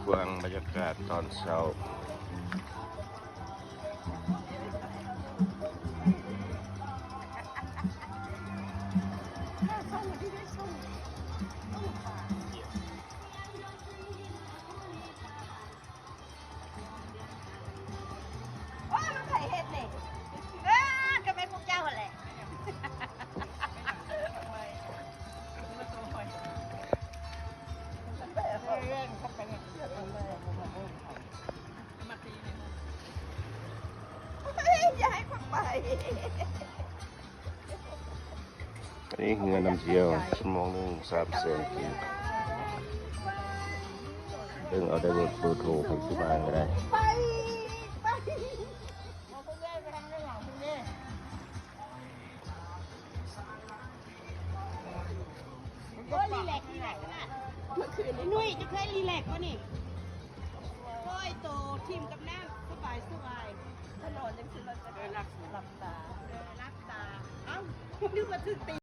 ຟັງບັນຍາກາດຕອນເຊົ້າ. ໂອ້ຍ ມັນໃຜເຮັດນີ້? ເອີ ກໍແມ່ນພວກເຈົ້າຫັ້ນແຫຼະ. ເຮີ້ຍ ຢ່າໃຫ້ຂ້ອຍໄປ. ອັນນີ້ເຮືອນຳທ່ຽວ ຊົ່ວໂມງໜຶ່ງສາມແສນກີບ ເບິ່ງເອົາໄດ້ເບີໂທໃຜຊິມາກໍໄດ້. ໂອ້ຍ ລີແລັກ ລີແລັກຂະໜາດ. ເມື່ອຄືນນີ້ ນຸ້ຍ ເຈົ້າເຄີຍລີແລັກບໍ່ນີ້? ໂອ້ຍ ໂຕຖິ້ມກັບນ້ຳ ສະບາຍ ສະບາຍ. ຖ້ານອນຈັ່ງຊີ້ ເອີ ຫຼັບຕາ ເອີ ຫຼັບຕາ. ເອົ້າ ນຶກວ່າຖືກຕີ